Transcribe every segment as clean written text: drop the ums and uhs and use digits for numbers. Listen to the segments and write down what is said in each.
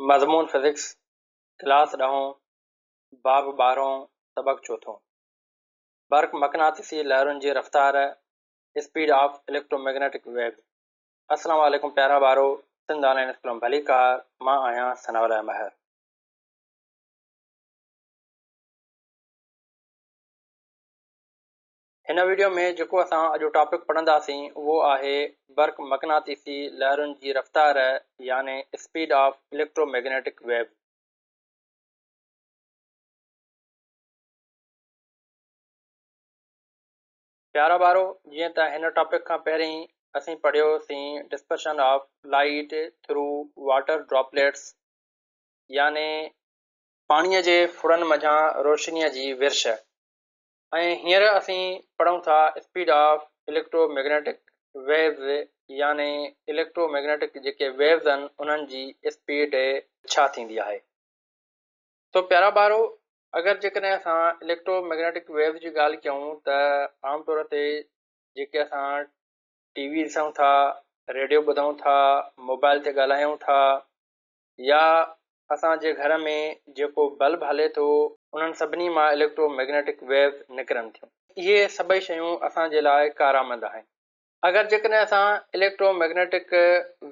مضمون physics, class ڏهون، باب ٻارهون، سبق چوٿون. برق مقناطيسي لهرن جي رفتار، Speed of Electromagnetic Waves. السلام عليڪم پيارا ٻارو، سنڌ آن لائين اسڪول ۾ ڀليڪار، مان آهيان ثناء الله مهر. هن وڊيو ۾ جيڪو اسان اڄ ٽاپڪ پڙهنداسين اهو آهي برق مقناطيسي لهرن جي رفتار يعني اسپيڊ آف اليڪٽروميگنيٽڪ ويوز. پيارا ٻارو جيئن ته هن ٽاپڪ کان پهرين اسين پڙهيو سين dispersion of light through water droplets يعني پاڻيء جي ڦڙن منجهان روشنيء جي ورش ۽ هينئر اسين پڙهون ٿا speed of electromagnetic waves يعني اليڪٽرو مئگنيٽڪ جيڪي ويوز آهن انهن جي اسپيڊ ڇا ٿيندي آهي. سو پيارا ٻارو اگر جيڪڏهن اسان اليڪٽرو مئگنيٽڪ ويوز جي ڳالهه ڪيون ته عام طور تي جيڪي اسان ٽي وي ڏسون ٿا، ريڊيو ٻڌون ٿا، موبائل تي ڳالهايون ٿا يا اسان جي گهر ۾ جيڪو بلب هلي ٿو انهن سڀني مان اليڪٽرو مئگنيٽڪ ويوز نڪرن ٿيون. اهي سڀئي شيون اسان جي لاء ڪارآمد آهن. اگر جيڪڏهن اسان اليڪٽرو مئگنيٽڪ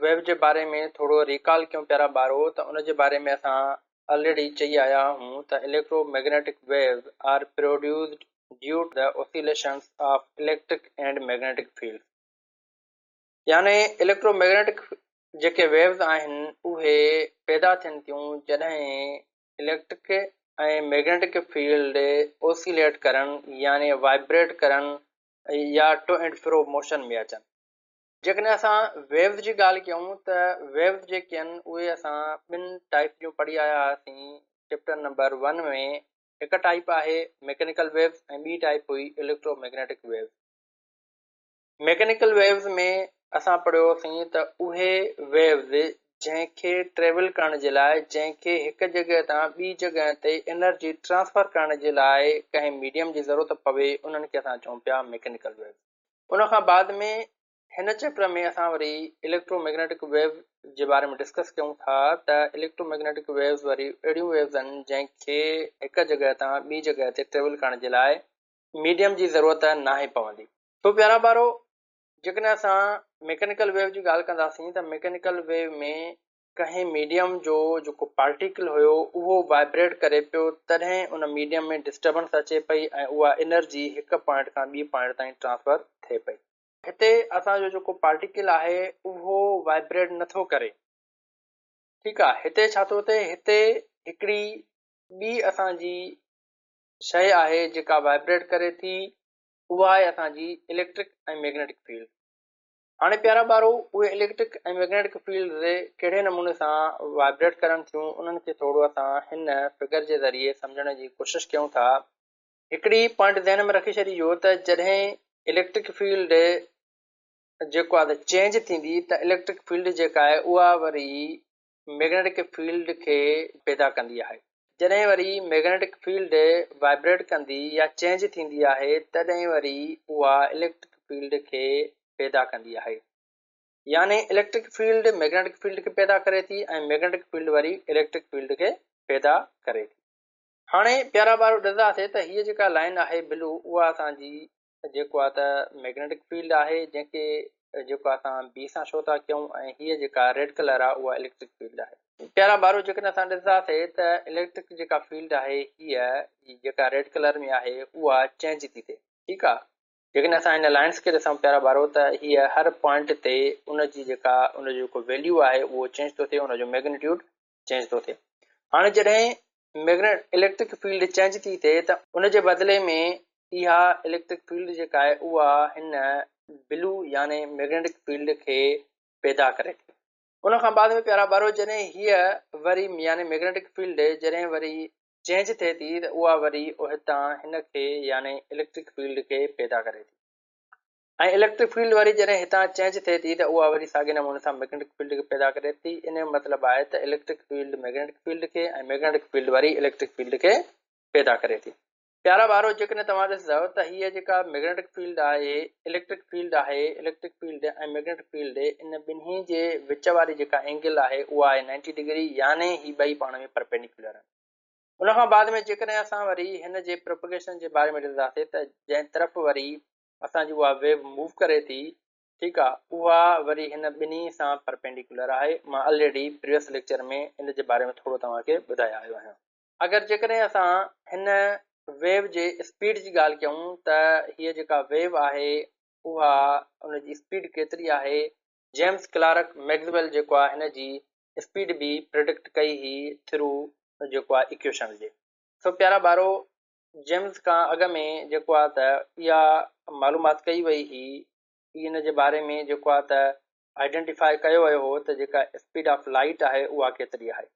ويو جي باري ۾ ٿورو ريڪال ڪيون پيارا ٻارو ته ان جي باري ۾ اسان الريڊي چئي آيا آهيون ته electromagnetic waves are produced due to the oscillations of electric and magnetic fields. يعني اليڪٽرو مئگنيٽڪ جيڪي ويوز آهن اهي پيدا ٿين ٿيون جڏهن اليڪٽرڪ ۽ مئگنيٽڪ فيلڊ اوسيليٽ ڪرن يعني وائبريٽ ڪرن يا ٽو اينڊ فرو موشن ۾ اچن. جيڪڏهن اسان ويوز جي ڳالهه ڪيون ته ويوز جيڪي آهن اهي اسان ٻن ٽائيپ جون پڙهي آيا هئاسين چيپٽر نمبر ون ۾ هڪ ٽائيپ آهي ميڪنيڪل ويوز ۽ ٻي ٽائيپ هئي electromagnetic waves. Mechanical waves ۾ اسان پڙهيوسين ته اهي ويوز جنهن کي ٽريول ڪرڻ جي لاء جنهن کي هڪ جڳهه تان ٻي جڳهه تي انرجي ٽرانسفر ڪرڻ جي لاء ڪنهن ميڊيم جي ضرورت پوي انهن کي اسان چئون پيا ميڪنيڪل ويوز. ان کان بعد ۾ هن چيپٽر ۾ اسان وري اليڪٽرو ميگنيٽڪ ويوز جي باري ۾ ڊسڪس ڪيون ٿا ته اليڪٽرو ميگنيٽڪ ويوز وري اهڙيون ويوز آهن جنهن کي هڪ جڳهه تان ٻي جڳهه تي ٽريول ڪرڻ جي لاء ميڊيم جي ضرورت ناهي پوندي. سو پيارا ٻارو جيڪڏهن اسان ميڪنيڪل ويو جي ڳالهه ڪنداسين ته ميڪنيڪل ويو ۾ ڪنهن ميڊيم جو جيڪو پارٽيڪل هيو اهو وائبريٽ ڪري پيو تڏهن ان ميڊيم ۾ ڊسٽربنس اچي پئي ۽ اها انرجي هڪ پوائنٽ کان ٻي پوائنٽ تائين ٽرانسفر ٿئي پئي. هتي اسان جو جيڪو پارٽيڪل آهي اهو وائبريٽ نٿو ڪري ٺيڪ آهي هتي ڇا ٿو ٿئي هتي هڪڙي ٻي اسان جي شيء آهي جيڪا وائبريٽ ڪري ٿي اها آهي اسان جي اليڪٽرڪ ۽ مئگنيٽڪ فيلڊ. هاڻي پيارا ٻارو اهي اليڪٽرڪ ۽ مئگنيٽڪ فيلڊز ڪهڙي نموني سان وائبريٽ ڪرن ٿيون انهن کي ٿورو اسان هن فگر جي ذريعي سمجهڻ جي ڪوشش ڪيون ٿا. هڪڙي پوائنٽ ذهن ۾ رکي ڇڏجو ته جڏهن اليڪٽرڪ فيلڊ جيڪو آهي چينج ٿيندي ته اليڪٽرڪ فيلڊ جيڪا آهي اها وري مئگنيٽڪ فيلڊ کي پيدا ڪندي آهي. جڏهن وري مئگنيٽڪ فيلڊ وائبريٽ ڪندي يا چينج ٿيندي آهي تڏهن وري اها اليڪٽرڪ فيلڊ کي پيدا ڪندي آهي. يعني اليڪٽرڪ فيلڊ مئگنيٽڪ فيلڊ کي پيدا ڪري ٿي ۽ مئگنيٽڪ فيلڊ وري اليڪٽرڪ فيلڊ کي پيدا ڪري ٿي. هاڻي پيارا ٻارو ڏسنداسين ته هيء جيڪا لائين آهي بلو اها اسان جي جيڪو آهي ته مئگنيٽڪ فيلڊ آهي جنهن کي جيڪو اسان بي سان شو ٿا ڪيون ۽ هيء جيڪا ريڊ ڪلر آهي اها اليڪٽرڪ فيلڊ آهي. پيارا ٻارو جيڪڏهن اسان ڏسنداسين ته اليڪٽرڪ جيڪا فيلڊ آهي هيء جيڪا ريڊ ڪلر ۾ آهي اها چينج ٿي ٿئي ٺيڪ آهي. جيڪڏهن اسان هن لائنس کي ڏسون پيارا ٻارو ته هيء هر پوائنٽ تي ان جي جيڪا ان جو جيڪو ويليو آهي اهو چينج ٿو ٿئي ان جو ميگنيٽيوڊ چينج ٿو ٿئي. هاڻي جڏهن ميگنيٽ اليڪٽرڪ فيلڊ چينج ٿي ٿئي ته ان جي بدلي ۾ اها اليڪٽرڪ فيلڊ جيڪا آهي اها هن بلو يعني ميگنيٽڪ فيلڊ کي پيدا ڪري ٿي. ان کان بعد ۾ پيارا ٻارو جڏهن هيء وري يعني ميگنيٽڪ فيلڊ جڏهن وري چينج ٿئي ٿي ته اها وري هتان هن کي يعني اليڪٽرڪ فيلڊ کي پيدا ڪري ٿي. ۽ اليڪٽرڪ فيلڊ وري جڏهن هتان چينج ٿئي ٿي ته اها وري ساڳي نموني سان مئگنيٽڪ فيلڊ کي پيدا ڪري ٿي. ان جو مطلب آهي ته اليڪٽرڪ فيلڊ مئگنيٽڪ فيلڊ کي ۽ مئگنيٽڪ فيلڊ وري اليڪٽرڪ فيلڊ کي پيدا ڪري ٿي. پيارا ٻارو جيڪڏهن توهان ڏسندؤ ته هيء جيڪا مئگنيٽڪ فيلڊ آهي، اليڪٽرڪ فيلڊ آهي، اليڪٽرڪ فيلڊ ۽ مئگنيٽڪ فيلڊ ان ٻنهي جي وچ واري جيڪا اينگل آهي اها آهي 90 ڊگري يعني هي ٻئي پاڻ ۾ پرپينڊيڪيولر آهن. ان کان بعد ۾ جيڪڏهن اسان وري هن جي پروپگيشن جي باري ۾ ڏسنداسين ته جنهن طرف وري اسان جي اها ويو موو ڪري ٿي ٺيڪ آ اها وري هن ٻنهي سان پرپينڊيڪيولر آهي. مان الريڊي پريويس ليڪچر ۾ ان جي باري ۾ ٿورو توهان کي ٻڌائي آيو آهيان. اگر جيڪڏهن اسان هن ويو جي اسپيڊ جي ڳالهه ڪيون ته هيء جيڪا ويو آهي اها ان جي اسپيڊ ڪيتري آهي، جيمز ڪلارڪ ميڪسويل جيڪو آهي هن جي اسپيڊ به پريڊڪٽ ڪئي هئي ٿرو جيڪو آهي ايڪويشن جي. سو پيارا ٻارو جيمز کان اڳ ۾ جيڪو آهي ته اها معلومات ڪئي وئي هئي ان جي باري ۾ جيڪو آهي ته آئيڊينٽيفائي ڪيو ويو هو ته جيڪا اسپيڊ آف لائيٽ آهي اها ڪيتري آهي.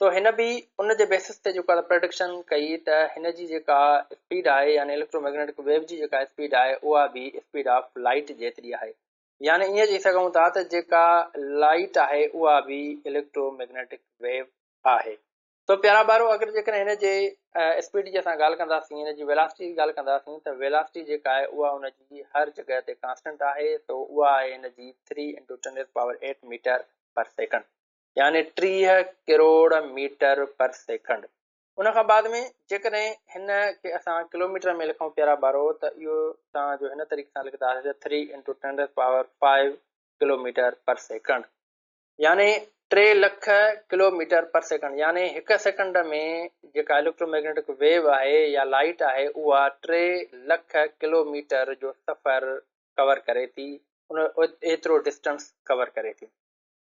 تو هن به ان جي بيسس تي جيڪو آهي پريڊڪشن ڪئي ته هن جي جيڪا اسپيڊ آهي يعني اليڪٽرو مئگنيٽڪ ويو جي جيڪا اسپيڊ آهي اها به اسپيڊ آف لائيٽ جيتري آهي يعني ائين چئي سگهون ٿا ته جيڪا لائيٽ آهي اها به اليڪٽرو مئگنيٽڪ ويو آهي. تو پيارا ٻارو اگر جيڪڏهن هن جي اسپيڊ جي اسان ڳالهه ڪنداسين هن جي ويلاسٽي جي ڳالهه ڪنداسين ته ويلاسٽي جيڪا آهي اها ان جي هر جڳهه تي ڪانسٽنٽ آهي تو اها آهي هن جي 3 into 10 raise power 8 metre per second. يعني 30 ڪروڙ ميٽر پر سيڪنڊ. ان کان بعد ۾ جيڪڏهن هن کي اسان ڪلوميٽر ۾ لکون پيارا ٻارو ته اهو توهان جو هن طريقي سان لکنداسين ته 3 into 10 raise power 5 kilometre پر سيڪنڊ يعني 3 لک ڪلوميٽر پر سيڪنڊ يعني هڪ سيڪنڊ ۾ جيڪا اليڪٽرو مئگنيٽڪ ويو آهي يا لائيٽ آهي اها 3 لک ڪلوميٽر جو سفر ڪور ڪري ٿي ان ايترو ڊسٽنس ڪور ڪري ٿي.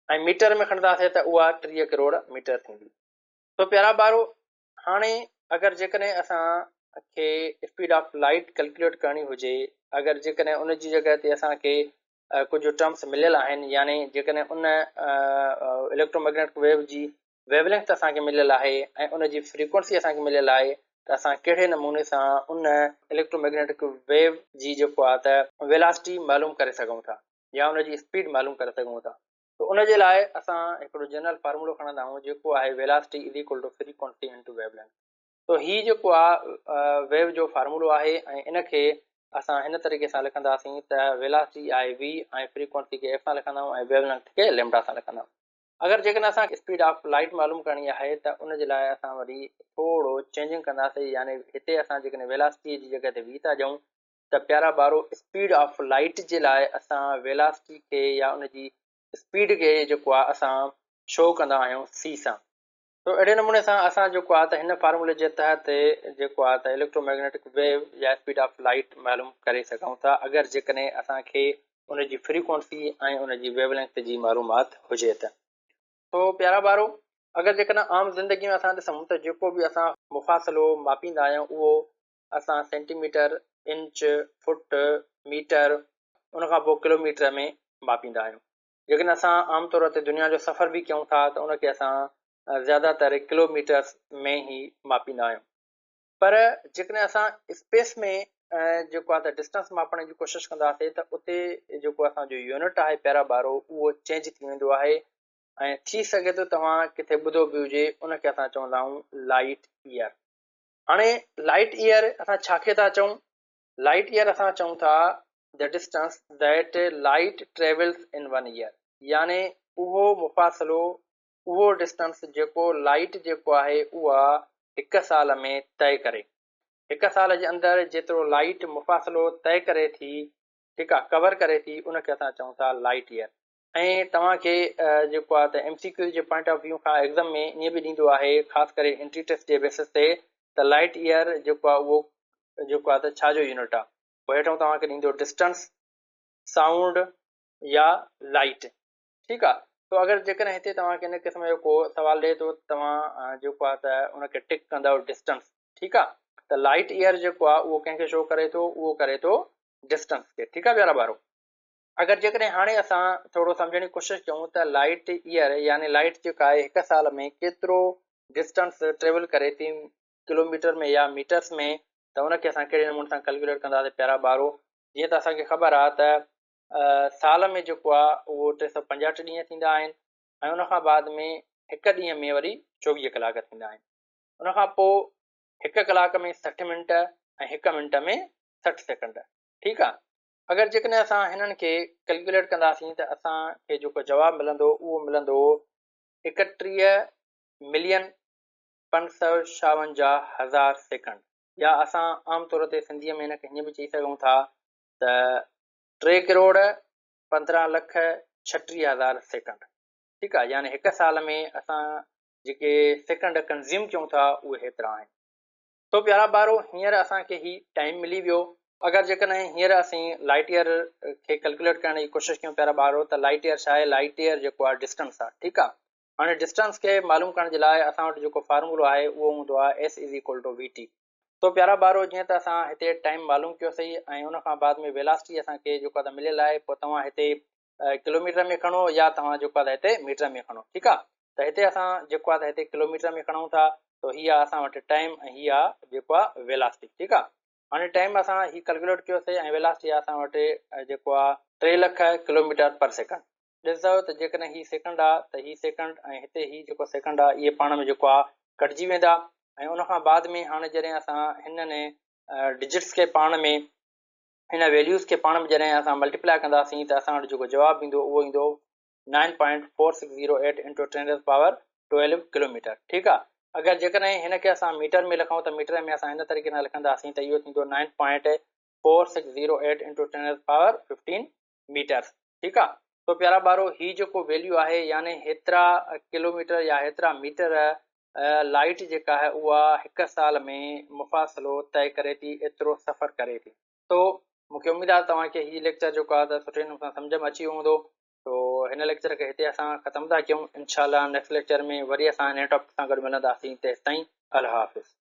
۽ ميٽر ۾ کڻنداسين ته اها 30 ڪروڙ ميٽر ٿيندي. سو پيارا ٻارو هاڻي اگر جيڪڏهن اسان کي اسپيڊ آف لائيٽ ڪلڪيوليٽ ڪرڻي هجي اگر جيڪڏهن ان جي جڳهه تي اسان کي ڪجهه ٽرمس مليل آهن يعني جيڪڏهن ان اليڪٽرو مئگنيٽڪ ويو جي ويو لينٿ اسان کي مليل آهي ۽ ان جي فريڪوئنسي اسان کي مليل آهي ته اسان ڪهڙي نموني سان ان اليڪٽرو مئگنيٽڪ ويو جي جيڪو آهي ته ويلاسٽي معلوم ڪري سگهون ٿا. يا ان جي اسپيڊ معلوم ڪري سگهون ٿا ته ان جي لاء اسان هڪڙو جنرل فارمولو کڻندا آهيون جيڪو آهي velocity is equal to frequency into wavelength تو هي جيڪو آهي ويو جو فارمولو آهي ۽ ان کي اسان هن طريقي سان لکنداسين ته ويلاسٽي آهي وي ۽ فريڪوئنسي کي ايف سان لکندا آهيون ۽ ويو لينٿ کي ليمڊا سان لکندا آهيون اگر جيڪڏهن اسان اسپيڊ آف لائيٽ معلوم ڪرڻي آهي ته ان جي لاء اسان وري ٿورو چينجنگ ڪنداسين يعني هتي اسان جيڪڏهن ويلاسٽي جي جڳهه تي وي ٿا ڏيون ته پيارا ٻارو اسپيڊ آف لائيٽ جي لاء اسان ويلاسٽي کي يا ان جي اسپيڊ کي جيڪو آهي اسان شو ڪندا آهيون سي سان. تو اهڙي نموني سان اسان جيڪو آهي ته هن فارمولي جي تحت جيڪو آهي ته اليڪٽرو مئگنيٽڪ ويو يا اسپيڊ آف لائيٽ معلوم ڪري سگهون ٿا اگر جيڪڏهن اسان کي ان جي فريڪوئنسي ۽ ان جي ويو لينٿ جي معلومات هجي ته. تو پيارا ٻارو اگر جيڪڏهن عام زندگي ۾ اسان ڏسون ته جيڪو به اسان مفاصلو ماپيندا آهيون اهو اسان centimetre, inch, feet, metre ان کان پوء ڪلو ميٽر ۾ ماپيندا آهيون. جيڪڏهن اسان عام طور تي دنيا جو سفر به ڪيون ٿا ته ان کي اسان زياده تر ڪلو ميٽرز ۾ ئي ماپيندا آهيون. پر جيڪڏهن اسان اسپيس ۾ جيڪو آهي ته ڊسٽنس ماپڻ جي ڪوشش ڪنداسين ته اتي جيڪو اسان جو يونٽ آهي پيارا ٻارو اهو چينج ٿي ويندو آهي ۽ ٿي سگهي ٿو توهان ڪٿي ٻڌو به هجي ان کي اسان چوندا آهيون لائيٽ ايئر. هاڻي لائيٽ ايئر اسان ڇا کي ٿا چئون؟ لائيٽ ايئر اسان چئون ٿا The distance that light travels in one year يعني اهو مفاصلو، اهو ڊسٽنس جيڪو لائيٽ جيڪو آهي اها هڪ سال ۾ طئي ڪري. هڪ سال جي اندر جيترو لائيٽ مفاصلو طئي ڪري ٿي، ٺيڪ آ، ڪور ڪري ٿي ان کي اسان چئون ٿا لائيٽ ايئر. ۽ توهان کي جيڪو آهي ته ايم سي ڪيوز جي پوائنٽ آف ويو کان ايگزم ۾ ائين به ڏيندو آهي خاص ڪري انٽري ٽيسٽ جي بيسس تي ته لائيٽ ايئر جيڪو آهي اهو جيڪو آهي ته ڇا جو يونٽ آهي پوء هيٺون توهان کي ڏيندو ڊسٽنس سائونڊ يا لائيٽ ٺيڪ آهي تو اگر جيڪڏهن هتي توهان کي ان قسم جو ڪو سوال ڏئي ٿو توهان جيڪو آهي ته ان کي ٽڪ ڪندؤ ڊسٽنس ٺيڪ آهي ته لائيٽ ايئر جيڪو آهي اهو ڪنهن کي شو ڪري ٿو اهو ڪري ٿو ڊسٽنس کي ٺيڪ آهي پيارا ٻارو اگر جيڪڏهن هاڻي اسان ٿورو سمجهڻ جي ڪوشش ڪيون ته لائيٽ ايئر يعني لائيٽ جيڪا آهي هڪ سال ۾ ڪيترو ڊسٽنس ٽريول ڪري ٿي ڪلوميٽر ۾ يا ميٽرس ۾ ته ان کي اسان ڪهڙي نموني سان ڪلڪيوليٽ ڪنداسين پيارا ٻارو جيئن ته اسان کي خبر آهي ته سال ۾ جيڪو آهي اهو 365 ڏينهن ٿيندا آهن ۽ ان کان بعد ۾ هڪ ڏينهن ۾ وري 24 ڪلاڪ ٿيندا آهن ان کان پوء هڪ ڪلاڪ ۾ 60 منٽ ۽ هڪ منٽ ۾ 60 سيڪنڊ. ٺيڪ آ. اگر جيڪڏهن اسان هنن کي ڪيلڪيوليٽ ڪنداسين ته اسان کي جيڪو جواب ملندو اهو ملندو 31 ملين 556 هزار سيڪنڊ يا اسان عام طور تي سنڌيء ۾ هن کي هيئن به چئي سگهون ٿا ته ٽي ڪروڙ 15 لک 36 هزار سيڪنڊ. ٺيڪ آ. يعني هڪ سال ۾ اسان جيڪي سيڪنڊ ڪنزيوم ڪيون ٿا اهي هيترا آهن. سو پيارا ٻارو هينئر اسان کي هي ٽائيم ملي ويو. اگر جيڪڏهن هينئر اسين لائيٽ ايئر کي ڪلڪيوليٽ ڪرڻ جي ڪوشش ڪيون پيارا ٻارو ته لائيٽ ايئر ڇا آهي؟ لائيٽ ايئر جيڪو آهي ڊسٽنس آهي ٺيڪ آهي. هاڻي ڊسٽنس کي معلوم ڪرڻ جي لاء اسان وٽ جيڪو فارمولو آهي اهو هوندو آهي S is equal to V T. سو پيارا ٻارو جيئن ته اسان هتي ٽائيم معلوم ڪيوسين ۽ ان کان بعد ۾ ويلاسٽي اسان کي جيڪو آهي مليل آهي پوء توهان هتي ڪلوميٽر ۾ کڻو يا توهان جيڪو آهي هتي ميٽر ۾ کڻو ٺيڪ آهي ته هتي اسان جيڪو آهي هتي ڪلوميٽر ۾ کڻون ٿا ته هي آهي اسان وٽ ٽائيم ۽ هي آهي جيڪو آهي ويلاسٽي ٺيڪ آهي هاڻي ٽائيم اسان هي ڪلڪيوليٽ ڪيوسي ۽ ويلاسٽي اسان وٽ جيڪو آهي 3 لک ڪلوميٽر پر سيڪنڊ ڏسندو ته جيڪڏهن هي سيڪنڊ آهي ته هي سيڪنڊ ۽ هتي هي جيڪو سيڪنڊ آهي اهي پاڻ ۾ جيڪو آهي ڪٽجي ويندا ۽ ان کان بعد ۾ هاڻي جڏهن اسان هنن ڊجٽس کي پاڻ ۾ هن ويليوز کي پاڻ ۾ جڏهن اسان ملٽيپلائي ڪنداسين ته اسان وٽ جيڪو جواب ايندو اهو ايندو nine point four six zero eight into ten raise power twelve kilometre ٺيڪ آ اگر جيڪڏهن هن کي اسان ميٽر ۾ لکون ته ميٽر ۾ اسان هن طريقي سان لکنداسين ته اهو ٿيندو nine point four six zero eight into ten raise power fifteen metre ٺيڪ آ تو پيارا ٻارو هي جيڪو ويليو آهي يعني هيترا ڪلوميٽر يا هيترا ميٽر لائيٽ جيڪا آهي اها هڪ سال ۾ مفاصلو طئي ڪري ٿي ايترو سفر ڪري ٿي. سو مون کي اميد آهي ته توهان کي هي ليڪچر جيڪو آهي ته سٺي نموني سان سمجهه ۾ اچي ويو هوندو. سو هن ليڪچر کي هتي اسان ختم ٿا ڪيون انشاء الله نيڪسٽ ليڪچر ۾ وري اسان نئين ٽاپڪ سان گڏ ملنداسين تيستائين الله حافظ.